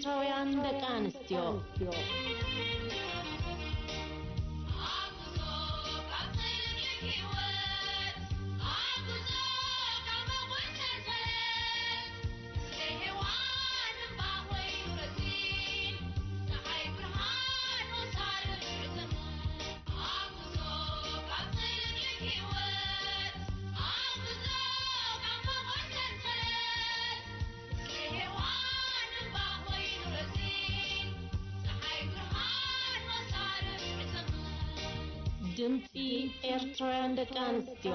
ኤርትራውያን ደቂ ኣንስትዮ። ድምፂ ኤርትራውያን ደቂ ኣንስትዮ።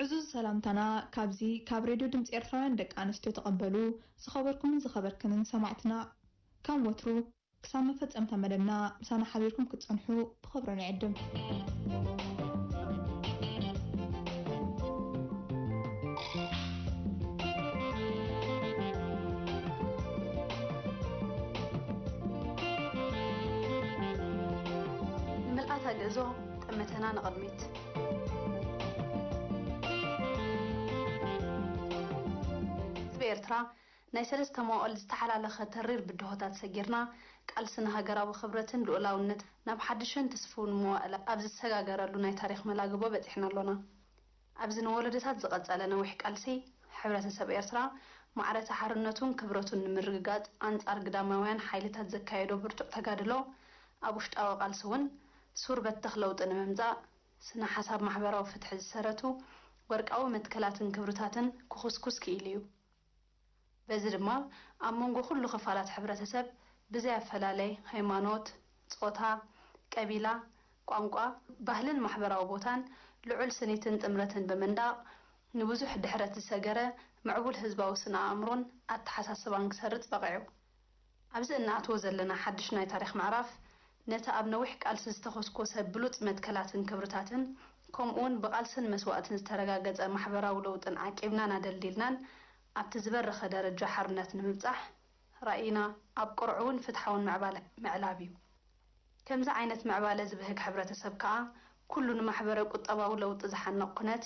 ዕዙዝ ሰላምታና ካብዚ ካብ ሬድዮ ድምፂ ኤርትራውያን ደቂ ኣንስትዮ ተቐበሉ። ዝኸበርኩምን ዝኸበርክንን ሰማዕትና፣ ከም ወትሩ ክሳብ መፈጸምታ መደብና ምሳና ሓቢርኩም ክትጸንሑ ብኽብሪ ንዕድም። ንምልኣታ ግእዞ ጠመተና ንቕድሚት። ህዝቢ ኤርትራ ናይ ሰለስተ መዋእል ዝተሓላለኸ ተሪር ብድሆታት ሰጊርና፣ ቃልሲ ንሃገራዊ ክብረትን ልኡላውነት ናብ ሓድሽን ትስፉውን መዋእል ኣብ ዝሰጋገረሉ ናይ ታሪኽ መላግቦ በጺሕና ኣሎና። ኣብዚ ንወለዶታት ዝቐጸለ ነዊሕ ቃልሲ፣ ሕብረተሰብ ኤርትራ ማዕረቲ ሓርነቱን ክብረቱን ንምርግጋጽ ኣንጻር ግዳማውያን ሓይልታት ዘካየዶ ብርቱዕ ተጋድሎ፣ ኣብ ውሽጣዊ ቃልሲ እውን ሱር በተኽ ለውጢ ንምምጻእ፣ ስነ ሓሳብ ማሕበራዊ ፍትሒ ዝሰረቱ ወርቃዊ መትከላትን ክብርታትን ክኹስኩስ ክኢሉ እዩ። በዚ ድማ ኣብ መንጎ ኩሉ ክፋላት ሕብረተሰብ ብዘይ ኣፈላለይ ሃይማኖት፣ ጾታ፣ ቀቢላ፣ ቋንቋ፣ ባህልን ማሕበራዊ ቦታን ልዑል ስኒትን ጥምረትን ብምንዳቕ ንብዙሕ ድሕረት ዝሰገረ ምዕቡል ህዝባዊ ስነ ኣእምሮን ኣተሓሳስባን ክሰርጽ በቒዑ። ኣብዚ እንኣትዎ ዘለና ሓድሽ ናይ ታሪኽ ምዕራፍ፣ ነቲ ኣብ ነዊሕ ቃልሲ ዝተኾስኮሰ ብሉጽ መትከላትን ክብርታትን፣ ከምኡውን ብቓልስን መስዋእትን ዝተረጋገጸ ማሕበራዊ ለውጥን ዓቂብናን ኣደልዲልናን ኣብቲ ዝበረኸ ደረጃ ሓርነት ንምብጻሕ፣ ራኢና ኣብ ቅርዑውን ፍትሓውን ምዕባለ ምዕላብ እዩ። ከምዚ ዓይነት ምዕባለ ዝብህግ ሕብረተሰብ ከኣ፣ ኩሉ ንማሕበረ ቁጠባዊ ለውጢ ዝሓንቕ ኩነት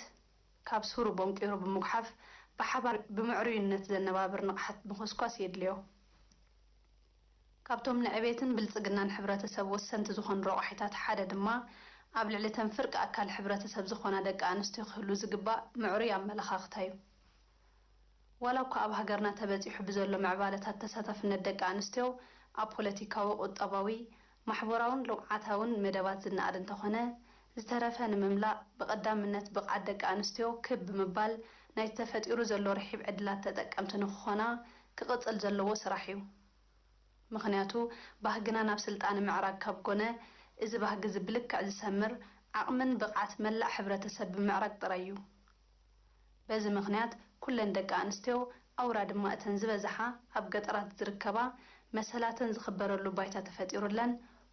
ካብ ሱሩ ቦንቂሩ ብምጉሓፍ፣ ብሓባር ብምዕሩይነት ዘነባብር ንቕሓት ምኹስኳስ የድልዮ። ካብቶም ንዕቤትን ብልጽግናን ሕብረተሰብ ወሰንቲ ዝኾኑ ረቋሒታት ሓደ ድማ፣ ኣብ ልዕሊ ተን ፍርቂ ኣካል ሕብረተሰብ ዝኾና ደቂ ኣንስትዮ ክህሉ ዝግባእ ምዕሩይ ኣመለኻኽታ እዩ። ዋላ እኳ ኣብ ሃገርና ተበጺሑ ብዘሎ ምዕባለታት ተሳታፍነት ደቂ ኣንስትዮ ኣብ ፖለቲካዊ፣ ቁጠባዊ፣ ማሕበራውን ልምዓታውን መደባት ዝነኣድ እንተኾነ፣ ዝተረፈ ንምምላእ ብቐዳምነት ብቕዓት ደቂ ኣንስትዮ ክብ ብምባል ናይቲ ተፈጢሩ ዘሎ ርሒብ ዕድላት ተጠቀምቲ ንክኾና ክቕጽል ዘለዎ ስራሕ እዩ። ምኽንያቱ ባህግና ናብ ስልጣነ ምዕራግ ካብ ኮነ፣ እዚ ባህጊ እዚ ብልክዕ ዝሰምር ዓቕምን ብቕዓት መላእ ሕብረተሰብ ብምዕራግ ጥራይ እዩ። በዚ ምኽንያት ኩለን ደቂ ኣንስትዮ፣ ኣውራ ድማ እተን ዝበዝሓ ኣብ ገጠራት ዝርከባ፣ መሰላተን ዝኽበረሉ ባይታ ተፈጢሩለን፣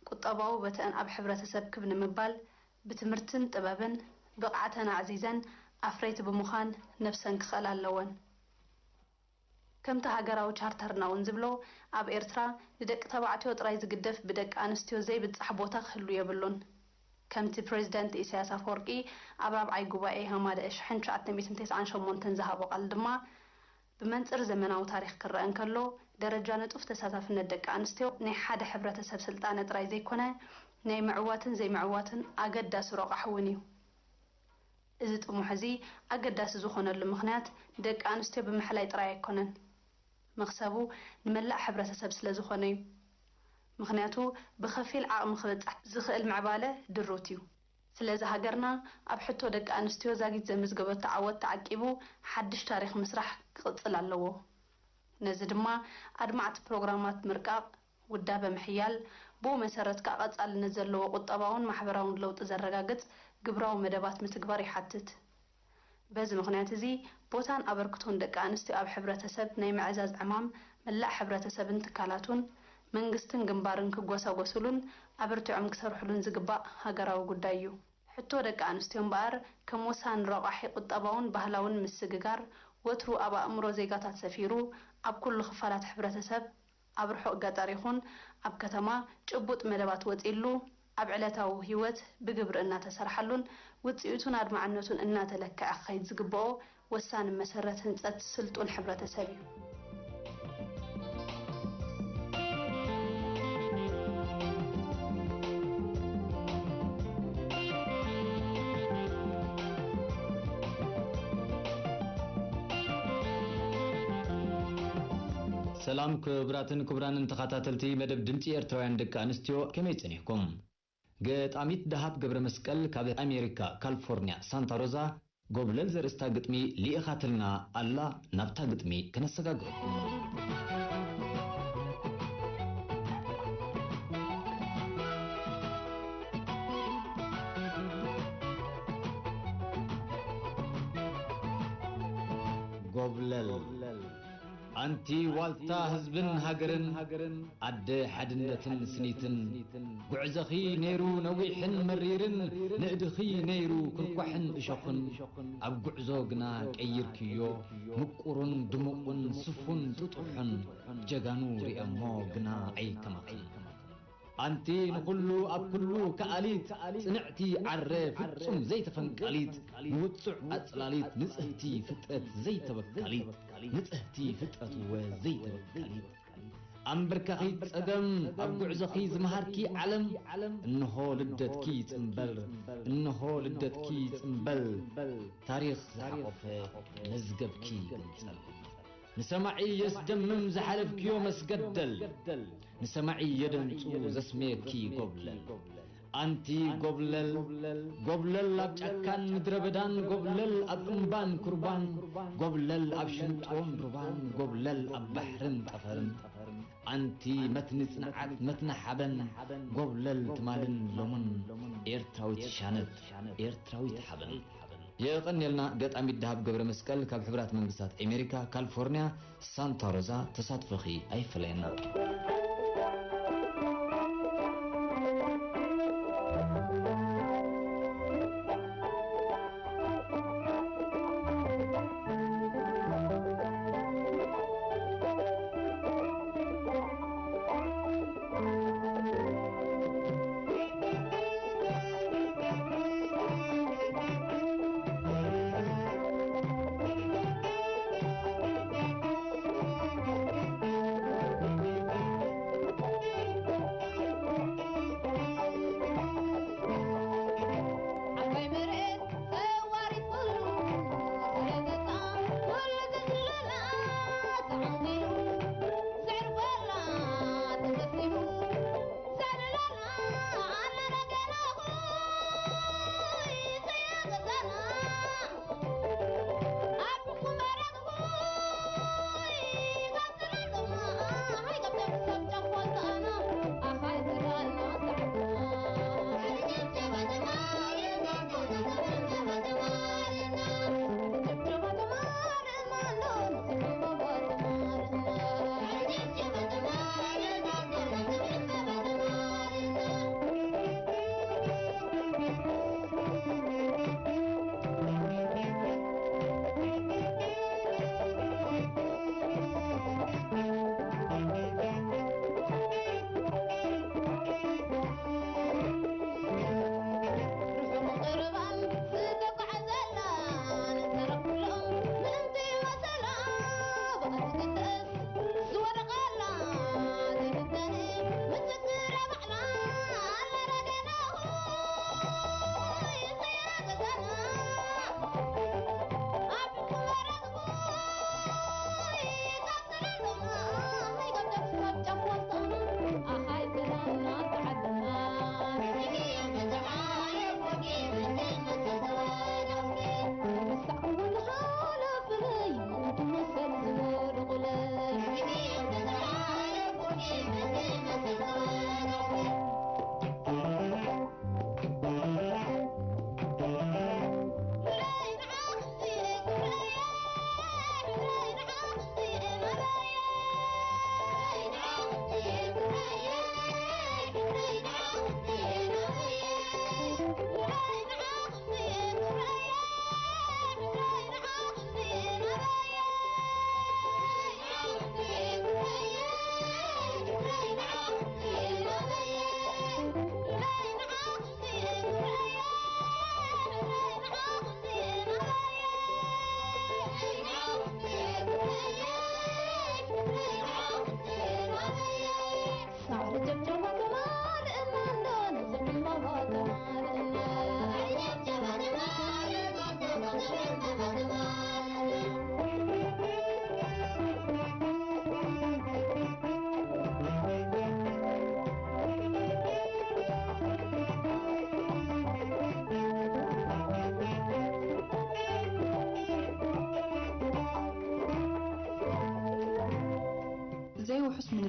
ቁጠባዊ ቦተኣን ኣብ ሕብረተሰብ ክብ ንምባል ብትምህርትን ጥበብን ብቕዓተን ኣዕዚዘን ኣፍረይቲ ብምዃን ነብሰን ክኽእላ ኣለወን። ከምቲ ሃገራዊ ቻርተርና እውን ዝብሎ፣ ኣብ ኤርትራ ንደቂ ተባዕትዮ ጥራይ ዝግደፍ ብደቂ ኣንስትዮ ዘይብጻሕ ቦታ ክህሉ የብሉን። ከምቲ ፕሬዚደንት ኢሳያስ ኣፈወርቂ ኣብ ራብዓይ ጉባኤ ሃማደኤ ሽሕን ትሽዓተ ሚእትን ተስዓን ሸሞንተን ዝሃቦ ቃል ድማ፣ ብመንጽር ዘመናዊ ታሪኽ ክረአ እንከሎ፣ ደረጃ ንጡፍ ተሳታፍነት ደቂ ኣንስትዮ ናይ ሓደ ሕብረተሰብ ስልጣነ ጥራይ ዘይኮነ፣ ናይ ምዕዋትን ዘይምዕዋትን ኣገዳሲ ረቋሒ እውን እዩ። እዚ ጥሙሕ እዚ ኣገዳሲ ዝኾነሉ ምኽንያት፣ ንደቂ ኣንስትዮ ብምሕላይ ጥራይ ኣይኮነን። መኽሰቡ ንመላእ ሕብረተሰብ ስለ ዝኾነ እዩ። ምኽንያቱ፣ ብኸፊል ዓቕሚ ክበጽሕ ዝኽእል ምዕባለ ድሩት እዩ። ስለዚ ሃገርና ኣብ ሕቶ ደቂ ኣንስትዮ ዛጊት ዘመዝገበቶ ዓወት ተዓቂቡ ሓድሽ ታሪኽ ምስራሕ ክቕጽል ኣለዎ። ነዚ ድማ ኣድማዕቲ ፕሮግራማት ምርቃቕ፣ ውዳበ ምሕያል፣ ብኡ መሰረት ከኣ ቀጻልነት ዘለዎ ቁጠባውን ማሕበራውን ለውጢ ዘረጋግጽ ግብራዊ መደባት ምትግባር ይሓትት። በዚ ምኽንያት እዚ ቦታን ኣበርክቶን ደቂ ኣንስትዮ ኣብ ሕብረተሰብ ናይ ምዕዛዝ ዕማም መላእ ሕብረተሰብን ትካላቱን መንግስትን ግንባርን ክጎሳጎስሉን ኣበርቲዖም ክሰርሕሉን ዝግባእ ሃገራዊ ጉዳይ እዩ። ሕቶ ደቂ ኣንስትዮ እምበኣር ከም ወሳኒ ረቋሒ ቁጠባውን ባህላውን ምስግጋር ወትሩ ኣብ ኣእምሮ ዜጋታት ሰፊሩ ኣብ ኩሉ ክፋላት ሕብረተሰብ ኣብ ርሑቕ ገጠር ይኹን ኣብ ከተማ ጭቡጥ መደባት ወጺእሉ ኣብ ዕለታዊ ህይወት ብግብሪ እናተሰርሓሉን ውጽኢቱን ኣድማዕነቱን እናተለክዐ ክኸይድ ዝግብኦ ወሳኒ መሰረት ህንጸት ስልጡን ሕብረተሰብ እዩ። ሰላም ክቡራትን ክቡራንን ተኸታተልቲ መደብ ድምፂ ኤርትራውያን ደቂ ኣንስትዮ፣ ከመይ ጸኒሕኩም? ገጣሚት ደሃብ ገብረ መስቀል ካብ ኣሜሪካ ካሊፎርኒያ ሳንታ ሮዛ ጎብለል ዘርእስታ ግጥሚ ልኢኻትልና ኣላ። ናብታ ግጥሚ ከነሰጋግረኩም። ጎብለል ኣንቲ ዋልታ ህዝብን ሃገርን፣ ኣደ ሓድነትን ስኒትን፣ ጉዕዞኺ ነይሩ ነዊሕን መሪርን፣ ንእድኺ ነይሩ ኩንኳሕን እሾኽን፣ ኣብ ጉዕዞ ግና ቀይርክዮ ምቁሩን ድሙቑን ስፉን ጥጡሑን፣ ጀጋኑ ርእየሞ ግና ኣይከማኽን። ኣንቲ ንኹሉ ኣብ ኩሉ ከኣሊት፣ ጽንዕቲ ዓረ ፍጹም ዘይተፈንቃሊት፣ ንውጹዕ ኣጽላሊት፣ ንጽህቲ ፍጥረት ዘይተበካሊት፣ ንጽህቲ ፍጥረት እወ ዘይተበካሊት። ኣንበርካኺ ጸገም ኣብ ጉዕዞኺ ዝመሃርኪ ዓለም፣ እንሆ ልደትኪ ጽምበል፣ እንሆ ልደትኪ ጽምበል፣ ታሪኽ ዝሓቖፈ መዝገብኪ ግንጸል። ንሰማዒ የስደምም ዝሓለፍክዮ መስገደል፣ ንሰማዒ የደንጹ ዘስመየኪ ጎብለል። ኣንቲ ጎብለል፣ ጎብለል ኣብ ጫካን ምድረ በዳን፣ ጎብለል ኣብ እምባን ኩርባን፣ ጎብለል ኣብ ሽንጥሮን ሩባን፣ ጎብለል ኣብ ባሕርን ጠፈርን፣ ኣንቲ መትኒ ጽንዓት መትኒ ሓበን፣ ጎብለል ትማልን ሎምን፣ ኤርትራዊት ሻነት ኤርትራዊት ሓበን። የቐንየልና ገጣሚት ደሃብ ገብረ መስቀል ካብ ሕቡራት መንግስታት ኣሜሪካ ካሊፎርኒያ ሳንታ ሮዛ፣ ተሳትፎኺ ኣይፈለየና።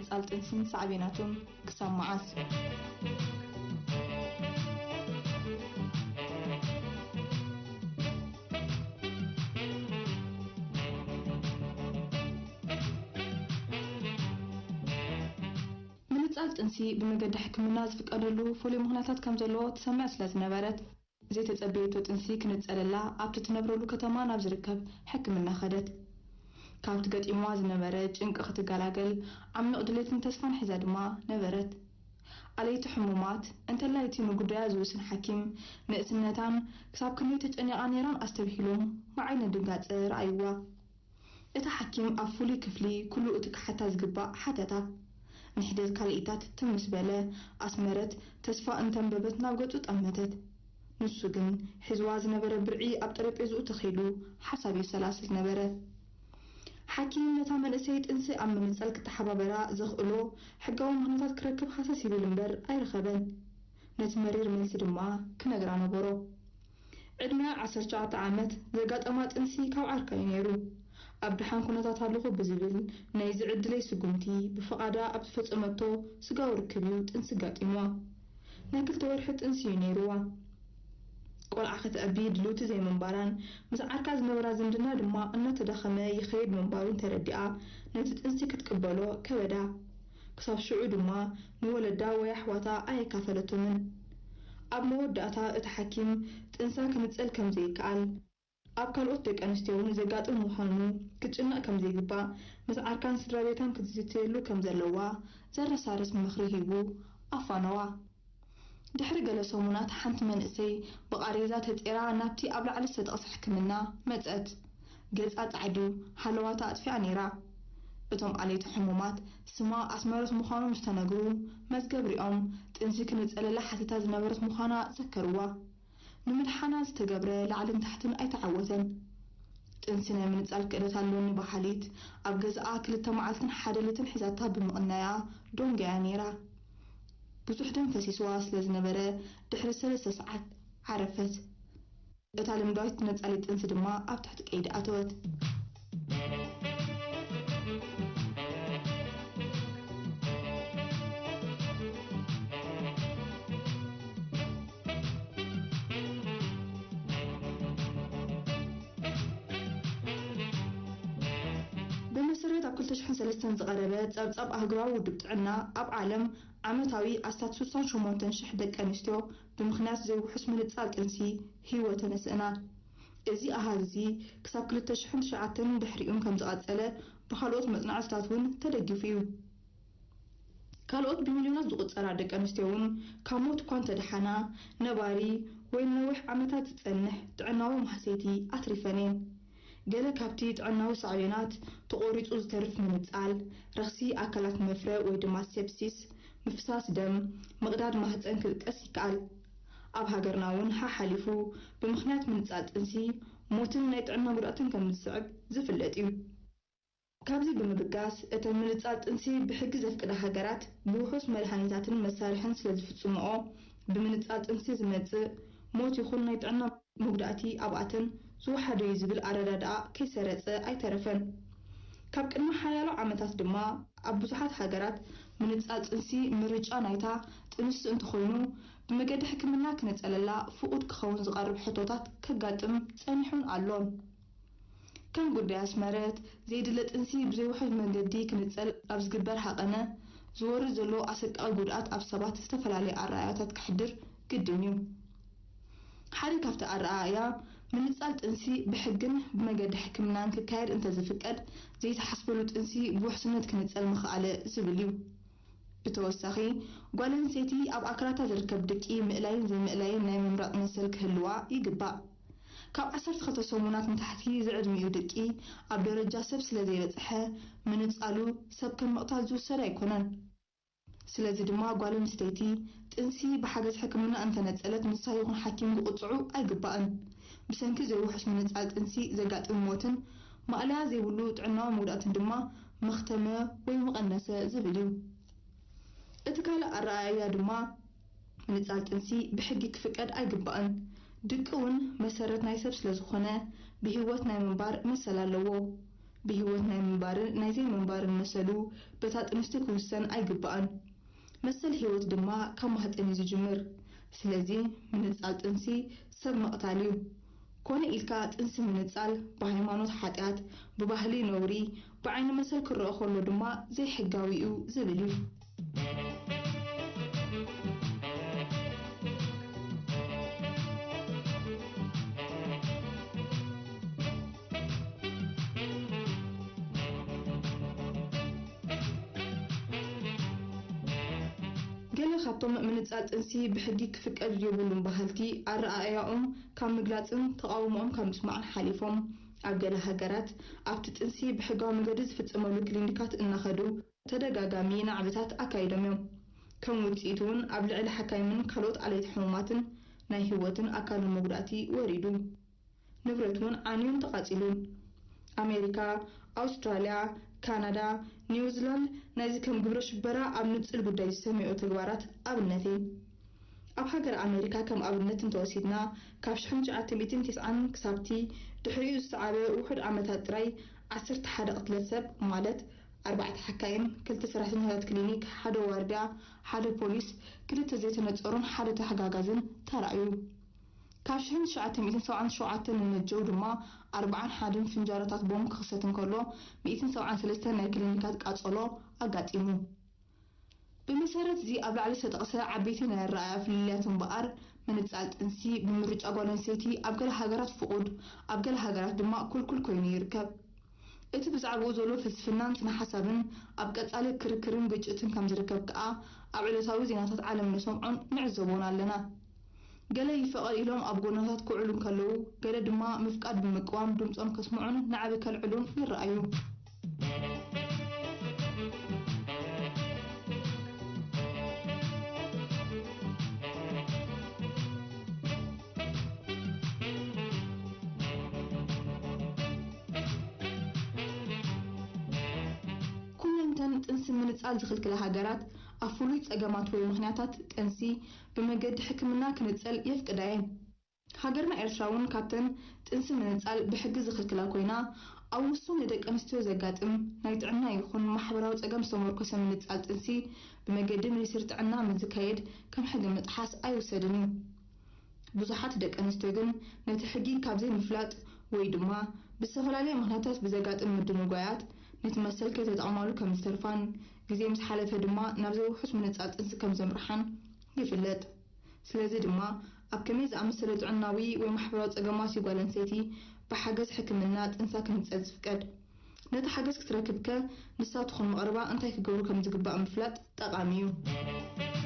ምንጻል ጥንስን ሳዕቤናቱን ክሳብ መዓስ? ምንጻል ጥንሲ ብመገዲ ሕክምና ዝፍቀደሉ ፍሉይ ምኽንያታት ከም ዘለዎ ትሰምዕ ስለ ዝነበረት፣ ዘይተጸበየቶ ጥንሲ ክንጸለላ ኣብቲ ትነብረሉ ከተማ ናብ ዝርከብ ሕክምና ከደት። ካብቲ ገጢምዋ ዝነበረ ጭንቂ ክትገላገል ዓሚቕ ድሌትን ተስፋን ሒዛ ድማ ነበረት። ኣለይቲ ሕሙማት፣ እንተላይ እቲ ንጉዳያ ዝውስን ሓኪም፣ ንእስነታን ክሳብ ክንደይ ተጨኒቓ ነይራን ኣስተብሂሎም ብዓይኒ ድንጋጸ ረኣይዋ። እቲ ሓኪም ኣብ ፍሉይ ክፍሊ ኩሉ እቲ ክሓታ ዝግባእ ሓተታ። ንሒደት ካልኢታት ትም ምስ በለ፣ ኣስመረት ተስፋ እንተንበበት ናብ ገጹ ጠመተት። ንሱ ግን ሒዝዋ ዝነበረ ብርዒ ኣብ ጠረጴዝኡ ተኺሉ ሓሳብ የሰላስል ነበረ። ሓኪም ነታ መንእሰይ ጥንሲ ኣብ ምንጻል ክተሓባበራ ዘኽእሎ ሕጋዊ ምኽንያታት ክረክብ ሃሰስ ይብል እምበር ኣይረኸበን። ነቲ መሪር መልሲ ድማ ክነግራ ነበሮ። ዕድመኣ ዓሰርተ ሸውዓተ ዓመት፣ ዘጋጠማ ጥንሲ ካብ ዓርካ እዩ ነይሩ። ኣብ ደሓን ኩነታት ኣለኹ ብዝብል ናይዚ ዕድለይ ስጉምቲ፣ ብፍቓዳ ኣብ ዝፈጸመቶ ስጋዊ ርክብ እዩ ጥንሲ ጋጢምዋ። ናይ ክልተ ወርሒ ጥንሲ እዩ ነይርዋ። ቆልዓ ከተዕቢ ድልውቲ ዘይምንባራን ምስ ዓርካ ዝነበራ ዝምድና ድማ እናተዳኸመ ይኸይድ ምንባሩን ተረዲኣ፣ ነቲ ጥንሲ ክትቅበሎ ከበዳ። ክሳብ ሽዑ ድማ ንወለዳ ወይ ኣሕዋታ ኣየካፈለቶምን። ኣብ መወዳእታ እቲ ሓኪም ጥንሳ ክንጸል ከም ዘይከኣል፣ ኣብ ካልኦት ደቂ ኣንስትዮ እውን ዘጋጥም ምዃኑ ክትጭነቕ ከም ዘይግባእ፣ ምስ ዓርካን ስድራ ቤታን ክትዝትየሉ ከም ዘለዋ ዘረሳርስ ምኽሪ ሂቡ ኣፋነዋ። ድሕሪ ገለ ሰሙናት ሓንቲ መንእሰይ ብቓሬዛ ተጼራ ናብቲ ኣብ ላዕሊ ዝተጠቕሰ ሕክምና መጸት። ገጻ ጻዕዱ፣ ሃለዋታ ኣጥፊኣ ነይራ። እቶም ኣለይቲ ሕሙማት ስማ ኣስመረት ምዃኑ ምስ ተነግሩ፣ መዝገብ ሪኦም ጥንሲ ክንጸለላ ሓቲታ ዝነበረት ምዃና ዘከርዋ። ንምድሓና ዝተገብረ ላዕልን ታሕትን ኣይተዓወተን። ጥንሲ ናይ ምንጻል ክእለት ኣሎኒ በሃሊት፣ ኣብ ገዛኣ ክልተ መዓልትን ሓደ ለይትን ሒዛታ ብምቕናያ ዶንጋያ ነይራ። ብዙሕ ደም ፈሲስዋ ስለ ዝነበረ፣ ድሕሪ ሰለስተ ሰዓት ዓረፈት። እታ ልምዳዊት ነጻሊት ጥንሲ ድማ ኣብ ትሕቲ ቀይዲ ኣተወት። ብመሰረት ኣብ ክልተ ሽሕን ሰለስተን ዝቐረበ ጸብጻብ ኣህጉራዊ ውድብ ጥዕና፣ ኣብ ዓለም ዓመታዊ ኣስታት ስሳን ሸሞንተን ሽሕ ደቂ ኣንስትዮ ብምኽንያት ዘይውሑስ ምንጻል ጥንሲ ህይወተን የስእና። እዚ ኣሃዝ እዚ ክሳብ ክልተ ሽሕን ትሽዓተን ድሕሪኡን ከም ዝቐጸለ ብኻልኦት መጽናዕትታት እውን ተደጊፉ እዩ። ካልኦት ብሚልዮናት ዝቑጸራ ደቂ ኣንስትዮ እውን ካብ ሞት እኳ እንተደሓና፣ ነባሪ ወይ ንነዊሕ ዓመታት ዝጸንሕ ጥዕናዊ ማህሰይቲ ኣትሪፈን እየን። ገለ ካብቲ ጥዕናዊ ሳዕቤናት፣ ተቖሪጹ ዝተርፍ ምንጻል፣ ረኽሲ ኣካላት መፍረ ወይ ድማ ሴፕሲስ፣ ምፍሳስ ደም፣ ምቕዳድ ማህጸን ክጥቀስ ይከኣል። ኣብ ሃገርና እውን ሓሓሊፉ ብምኽንያት ምንጻል ጥንሲ ሞትን ናይ ጥዕና ጉድኣትን ከም ዝስዕብ ዝፍለጥ እዩ። ካብዚ ብምብጋስ፣ እተን ምንጻል ጥንሲ ብሕጊ ዘፍቅዳ ሃገራት ብውሑስ መድሃኒታትን መሳርሕን ስለ ዝፍጽምኦ፣ ብምንጻል ጥንሲ ዝመጽእ ሞት ይኹን ናይ ጥዕና መጉዳእቲ ኣብኣተን ዝወሓደ እዩ ዝብል ኣረዳድኣ ከይሰረጸ ኣይተረፈን። ካብ ቅድሚ ሓያሎ ዓመታት ድማ ኣብ ብዙሓት ሃገራት ምንጻል ጥንሲ ምርጫ ናይታ ጥንስቲ እንተኾይኑ፣ ብመገዲ ሕክምና ክነጸለላ ፍቑድ ክኸውን ዝቐርብ ሕቶታት ከጋጥም ጸኒሑን ኣሎን። ከም ጉዳይ ኣስመረት፣ ዘይድለ ጥንሲ ብዘይውሑስ መንገዲ ክንጸል ኣብ ዝግበር ሃቐነ፣ ዝወርድ ዘሎ ኣሰቃቒ ጉድኣት ኣብ ሰባት ዝተፈላለየ ኣረኣእያታት ከሕድር ግድን እዩ። ሓደ ካብቲ ኣረኣእያ፣ ምንጻል ጥንሲ ብሕግን ብመገዲ ሕክምናን ክካየድ እንተዝፍቀድ፣ ዘይተሓስበሉ ጥንሲ ብውሕስነት ክንጸል ምኽኣለ ዝብል እዩ። ብተወሳኺ፣ ጓል ኣንስተይቲ ኣብ ኣካላታ ዝርከብ ድቂ ምእላይን ዘይምእላይን ናይ ምምራጽ መሰል ክህልዋ ይግባእ። ካብ ዓሰርተ ክልተ ሰሙናት ንታሕቲ ዝዕድሚኡ ድቂ ኣብ ደረጃ ሰብ ስለ ዘይበጽሐ፣ ምንጻሉ ሰብ ከም ምቕታል ዝውሰድ ኣይኮነን። ስለዚ ድማ ጓል ኣንስተይቲ ጥንሲ ብሓገዝ ሕክምና እንተነጸለት ንሳ ይኹን ሓኪም ክቕጽዑ ኣይግባእን። ብሰንኪ ዘይውሑስ ምንጻል ጥንሲ ዘጋጥም ሞትን ማእለያ ዘይብሉ ጥዕናዊ መጉዳእትን ድማ መኽተመ ወይ ምቐነሰ ዝብል እዩ። እቲ ካልእ ኣረኣእያ ድማ ምንጻል ጥንሲ ብሕጊ ክፍቀድ ኣይግባእን። ድቂ እውን መሰረት ናይ ሰብ ስለ ዝኾነ ብህይወት ናይ ምንባር መሰል ኣለዎ። ብህይወት ናይ ምንባርን ናይ ዘይምንባርን መሰሉ በታ ጥንስቲ ክውሰን ኣይግባእን። መሰል ህይወት ድማ ካብ ማህፀን እዩ ዝጅምር። ስለዚ ምንፃል ጥንሲ ሰብ ምቕታል እዩ። ኮነ ኢልካ ጥንሲ ምንፃል ብሃይማኖት ሓጢኣት፣ ብባህሊ ነውሪ፣ ብዓይኒ መሰል ክረአ ከሎ ድማ ዘይሕጋዊ እዩ ዝብል እዩ። ገለ ካብቶም ምንጻል ጥንሲ ብሕጊ ክፍቀድ የብሉን በሃልቲ ኣረኣእያኦም ካብ ምግላጽን ተቓውሞኦም ካብ ምስማዕን ሓሊፎም፣ ኣብ ገለ ሃገራት ኣብቲ ጥንሲ ብሕጋዊ መገዲ ዝፍጸመሉ ክሊኒካት እናኸዱ ተደጋጋሚ ናዕብታት ኣካይዶም እዮም። ከም ውጽኢቱ እውን ኣብ ልዕሊ ሓካይምን ካልኦት ኣለይቲ ሕሙማትን ናይ ህይወትን ኣካልን መጉዳእቲ ወሪዱ። ንብረት እውን ዓንዩን ተቓጺሉን። ኣሜሪካ፣ ኣውስትራልያ፣ ካናዳ፣ ኒውዚላንድ ናይዚ ከም ግብረ ሽበራ ኣብ ንጽል ጉዳይ ዝሰምዕኦ ተግባራት ኣብነት እየን። ኣብ ሃገር ኣሜሪካ ከም ኣብነት እንተወሲድና፣ ካብ ሽሕን ትሽዓተ ሚእትን ተስዓን ክሳብቲ ድሕሪኡ ዝሰዓበ ውሑድ ዓመታት ጥራይ ዓሰርተ ሓደ ቅትለት ሰብ፣ ማለት ኣርባዕተ ሓካይም፣ ክልተ ሰራሕተኛታት ክሊኒክ፣ ሓደ ዋርድያ፣ ሓደ ፖሊስ፣ ክልተ ዘይተነጸሩን ሓደ ተሓጋጋዝን ተራእዩ። ካብ ሽሕን ትሽዓተ ሚእትን ሰብዓን ሸውዓተን ንነጀው ድማ ኣርብዓን ሓደን ፍንጃሮታት ቦምብ ክኽሰት እንከሎ፣ ሚእትን ሰብዓን ሰለስተን ናይ ክሊኒካት ቃጸሎ ኣጋጢሙ። ብመሰረት እዚ ኣብ ላዕሊ ዝተጠቕሰ ዓበይቲ ናይ ኣረኣእያ ፍልልያት እምበኣር፣ ምንጻል ጥንሲ ብምርጫ ጓል ኣንስተይቲ ኣብ ገለ ሃገራት ፍቑድ፣ ኣብ ገለ ሃገራት ድማ ክልኩል ኮይኑ ይርከብ። እቲ ብዛዕባኡ ዘሎ ፍልስፍናን ስነ ሓሳብን ኣብ ቀጻሊ ክርክርን ግጭትን ከም ዝርከብ ከኣ ኣብ ዕለታዊ ዜናታት ዓለም ንሰምዖን ንዕዘቦን ኣለና። ገለ ይፈቐድ ኢሎም ኣብ ጎደናታት ክውዕሉ እንከለዉ፣ ገለ ድማ ምፍቃድ ብምቅዋም ድምጾም ከስምዑን ናዕቢ ከልዕሉን ይረኣዩ። ኩለንተን ጥንሲ ምንጻል ዝኽልክላ ሃገራት ኣብ ፍሉይ ጸገማት ወይ ምኽንያታት ጥንሲ ብመገዲ ሕክምና ክንጸል የፍቅዳ እየን። ሃገርና ኤርትራ እውን ካብተን ጥንሲ ምንጻል ብሕጊ ዝኽልክላ ኮይና፣ ኣብ ውሱን ንደቂ ኣንስትዮ ዘጋጥም ናይ ጥዕና ይኹን ማሕበራዊ ጸገም ዝተመርኮሰ ምንጻል ጥንሲ ብመገዲ ሚኒስትሪ ጥዕና ምስ ዝካየድ ከም ሕጊ ምጥሓስ ኣይውሰድን እዩ። ብዙሓት ደቂ ኣንስትዮ ግን ነቲ ሕጊ ካብ ዘይምፍላጥ ወይ ድማ ብዝተፈላለየ ምኽንያታት ብዘጋጥም ምድንጓያት ነቲ መሰል ከይተጠቕማሉ ከም ዝተርፋን ግዜ ምስ ሓለፈ ድማ ናብ ዘይውሑስ ምንጻል ጥንሲ ከም ዘምርሓን ይፍለጥ። ስለዚ ድማ ኣብ ከመይ ዝኣመሰለ ጥዕናዊ ወይ ማሕበራዊ ጸገማት እዩ ጓል ኣንስተይቲ ብሓገዝ ሕክምና ጥንሳ ክንጸል ዝፍቀድ? ነቲ ሓገዝ ክትረክብ ከ ንሳ ትኹን መቕርባ እንታይ ክገብሩ ከም ዝግባእ ምፍላጥ ጠቓሚ እዩ።